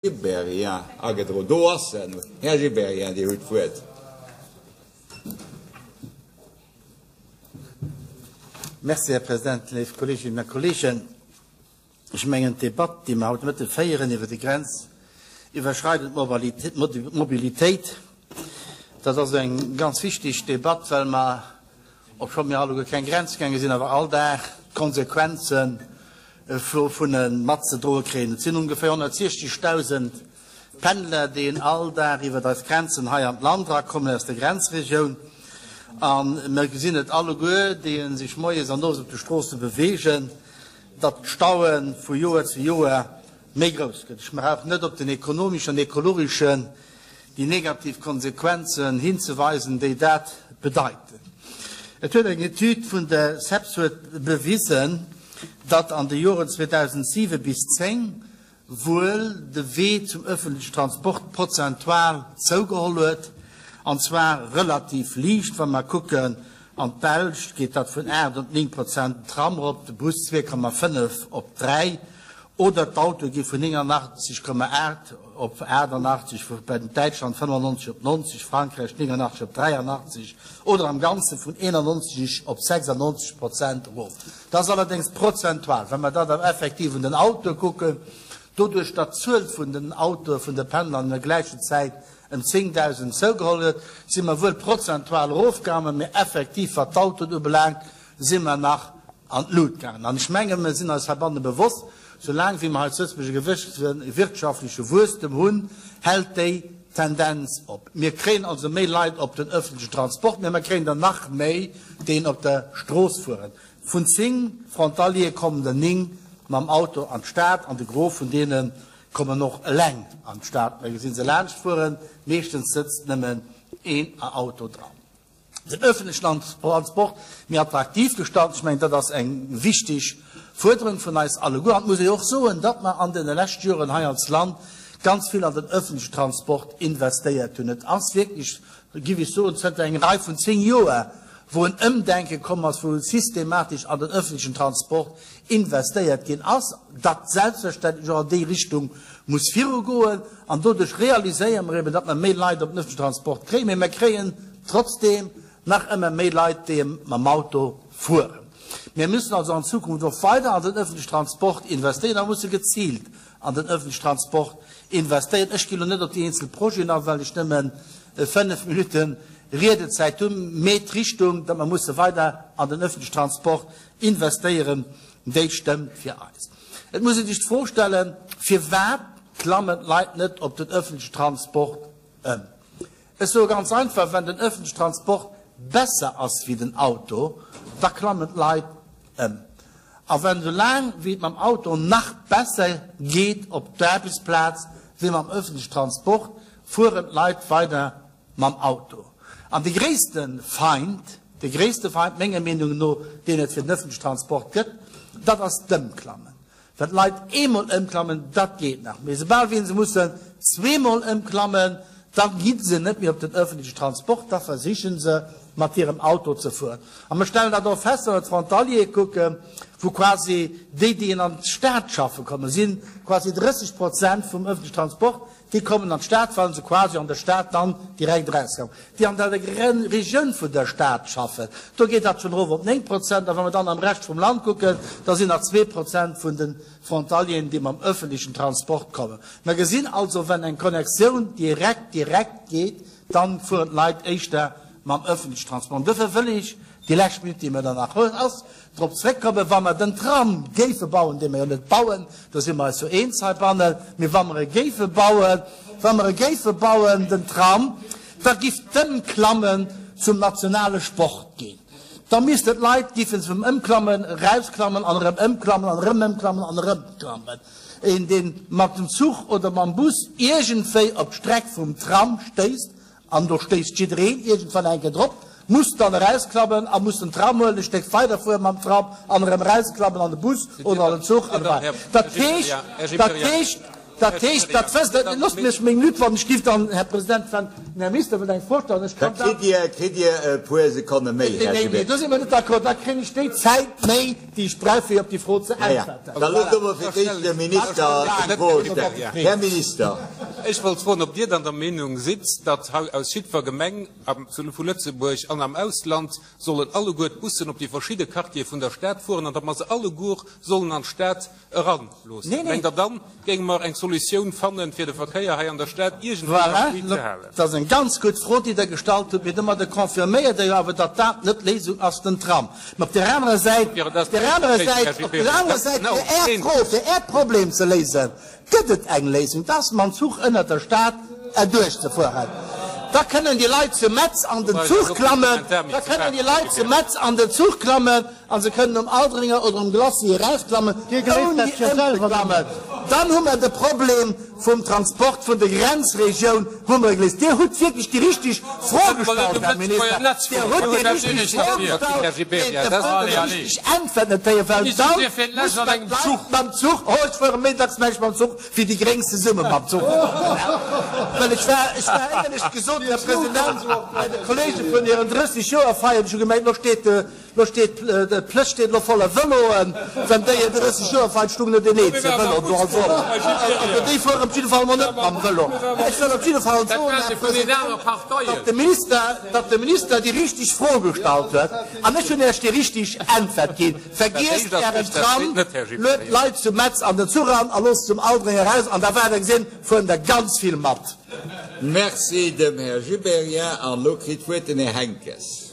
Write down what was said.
Gibéryen agedroen. Do ass en. Här Gibéryen, Dir hutt d'Wuert. Merci, Här President. Léif Kolleeginnen a Kolleegen, ech mengen, d'Debatt, déi mer haut de Mëtte féieren iwwer déi grenziwwerschreidend Mobilitéit, dat ass eng ganz wichteg Debatt, well mer, obscho mir alleguer keng Grenzgänger sinn, awer all Dag d'Konsequenzen dovun matzedroe kréien. Et sinn ongeféier 160.000 Pendler, déi all Dag iwwer eis Grenzen hei an d'Land erakommen aus der Grenzregioun. A mir gesinn et alleguer, déi sech moies an owes op de Stroosse beweegen, datt d'Staue vu Joer zu Joer méi grouss gëtt. Ech brauch net op den ekonomeschen an ekologeschen déi negativ Konsequenzen hinzeweisen, déi dat bedeiten. Et huet eng Etüd vun der CEPS huet bewisen, datt an de Joren 2007 bis 10 wuel de Wee zum öffentlechen Transport prozentual zougeholl huet, an zwar relativ liicht. Wa mer kucken an d'Belsch, geet dat vun 8 op 9 Prozent, den Tram erop, de Bus 2,5 op 3, Oder d'Autoe gi vun 89,8 op 88, vu bei Däitschland 95 op 90, Frankräich 89 op 83 oder am Ganze vun 91 op 96 Prozent erof. Dat ass allerdéngs prozentual. Wa mer dat awer effektiv un den Autoe kucken, doduerch datt d'Zuel vun den Autoe vun de Pendler an der gläichen Zäit ëm 10.000 zougeholl huet, si mer wuel prozentual erofgaangen, mä effektiv, wat d'Autoen ubelaangt, si mer nach an d'Lut gaangen. An ech menge mer sinn eis heibanne bewosst, soulaang wéi mer hei zu Lëtzebuerg e gewëssene wirtschaftleche Wuesstem hunn, hält déi Tendenz op. Mir kréien also méi Leit op den öffentlechen Transport, mä mer kréien der nach méi, déi op der Strooss fueren. Vun 10 Frontaliere kommen der 9 mam Auto an d'Stad an de Gros vun deene kommen och eleng an d'Stad. Mer gesi se laanschtfueren, meeschtens sëtzt nëmmen een Auto dran. den öffentlichen Transport méi attraktiv gestalten. Ech mengen, dat ass eng wichteg Fuerderung vun eis alleguer. An et muss ee jo och soen, datt mer an deene leschte Joren hei als Land ganz vill an den öffentlichen Transport investéiert hunn. Et ass wierklech, géif ech soen, zënter enger Rei vun zéng Joer, wou en Ëmdenke komm ass, wou systematesch an den öffentlichen Transport investéiert ginn ass, dat selbstverständlech och an déi Richtung muss virugoen. An doduerch realiséiere mer eben, datt mer méi Leit op den öffentlichen Transport kréien, mä mer kréien trotzdeem nach ëmmer méi Leit, déi mam Auto fueren. Mir müssen also an Zukunft och weider an den öffentlichen Transport investéieren a musse geziilt an den öffentlichen Transport investéieren. Ech ginn elo net op déi eenzel Projeten an, well ech nëmme fënnf Minutte Riedezäit hunn, mä d'Richtung, datt mer musse weider an den öffentlichen Transport investéieren, déi stëmmt fir eis. Et muss ee sech d'Fro stellen, Firwat klammen d'Leit net op den öffentlichen Transport ëm? Ech soe ganz einfach, Wenn den öffentlichen Transport besser ass wéi den Auto, da klammen d'Leit ëm. A wenn esou laang wéi et mam Auto nach besser geet op d'Aarbechtsplaz wéi mam öffentlichen Transport, fueren d'Leit weider mam Auto. An de gréisste Feind, de gréisste Feind menger Meenung no, deen et fir den öffentlichen Transport gëtt, dat ass d'Ëmklammen. Well d'Leit eemol ëmklammen, dat geet nach, mee soubal wéi se mussen zweemol ëmklammen, da gi se net méi op den öffentlichen Transport, da versiche se mat hirem Auto ze fueren. A mer stellen dat och fest, wa mer d'Frontaliere kucken, wou quasi déi, déi an d'Stad schaffe kommen, si quasi 30 Prozent vum öffentlichen Transport, Déi kommen an d'Stad, well se quasi an der Stad dann direkt erauskommen. Déi an der Regioun vun der Stad schaffen, do geet dat schonn erof op 9 Prozent. A wa mer dann am Rescht vum Land kucken, da sinn nach zwee Prozent vun de Frontalieren, déi mam öffentlichen Transport kommen. Mer gesinn also, wenn eng Connexioun direkt, direkt geet, dann fueren d'Leit éischter mam öffentlichen Transport. An dofir wëll ech déi lescht Minutt, déi mir dann nach hunn, ass, drop zréckkommen, wa mer den Tram géife bauen, dee mer jo net bauen, do si mer eis jo eens heibannen, mee wa mer e géife bauen, wa mer e géife bauen, den Tram, da giff d'Ëmklammen zum nationale Sport ginn. Da missten d'Leit, giffen se vum Ëmklammen erausklammen an erëm ëmklammen an erëm ëmklammen an erëm klammen. Een, dee mat dem Zuch oder mam Bus iergendwéi op d'Streck vum Tram stéisst, An do stéisst jiddereen iergendwann eng Kéier drop, muss dann erausklammen a muss den Tram huelen, e Stéck weiderfuere mam Tram an erëm erausklammen an de Bus oder an den Zuch an esou weider. Dat heescht, dat heescht. Dat heescht, dat wësst Der, loosst mech meng Minutt, wann ech giff dann, Här President, wann den Här Minister wëllt eng Fro stellen, ech kann da. Da kritt Dir, kritt Dir e puer Sekonne méi, Här Gibéryen. Nee, do si mer net d'accord. Da kréien ech déi Zäit méi, déi ech brauch, fir op déi Fro ze äntwerten. Da loosst emol fir d'éischt de Minister d'Fro stellen. Här Minister. Ech wollt froen, ob Dir dann der Meenung sidd, datt hei aus jiddwer Gemeng vu Lëtzebuerg an am Ausland sollen alleguer d'Bussen op déi verschidde Quartiere vun der Stad fueren an datt mer se alleguer sollen an d'Stad eranloossen. Mengt Der, dann géinge mer eng Solutioun fannen, fir de Verkéier hei an der Stad iergendwéi Voilà, am Spill ze halen? dat ass eng ganz gutt Fro, déi Der gestallt hutt. Mee domadder confirméiert Der jo awer, datt dat net d'Léisung ass, den Tram. Mä op där anerer Säit, op där anerer Säit, op där anerer Säit, fir Är Fro, fir Är Problem ze léisen, gëtt et eng Léisung, dat ass mam Zuch ënnert der Stad erduerchzefueren. Da kënnen déi Leit zu Metz an den Zuch klammen, da kënnen déi Leit zu Metz an den Zuch klammen a se kënnen um Aldringer oder um Glacis erausklammen, ouni ëmzeklammen. Dann hu mer de Problem vum Transport vun der Grenzregioun hu mer geléist. Dir hutt wierklech déi richteg Fro gestallt, Här Minister. Dir hutt déi richteg Fro gestallt, mee déi richteg Äntwert net héieren, well dann muss man d'Leit mam Zuch, oh ech fuere méintags näischt mam Zuch, wéi déi Gréng zesumme mam Zuch fueren. Well ech war, ech war éierlech gesot, Här President, bei de Kollege vun hiren 30 Joer feiern, ech hu gemengt, lo steet de, Lo steet d'Plëss steet elo voller Vëloen. Wann déi hir 30 Joer feiert, stung net een eenzege Vëlo do. Also déi fueren op jidde Fall emol net mam Vëlo. Ech wëll op jidde Fall soen, Här President, datt de Minister, datt de Minister déi richteg Fro gestallt huet an ech hunn Iech déi richteg Äntwert ginn. Vergiesst Ären Tram, luet d'Leit zu Metz an den Zuch an a loosst se um Aldring eraus an da waart Der gesinn, fueren der ganz vill mat. Merci dem Här Gibéryen. An elo kritt d'Wuert den Här Henckes.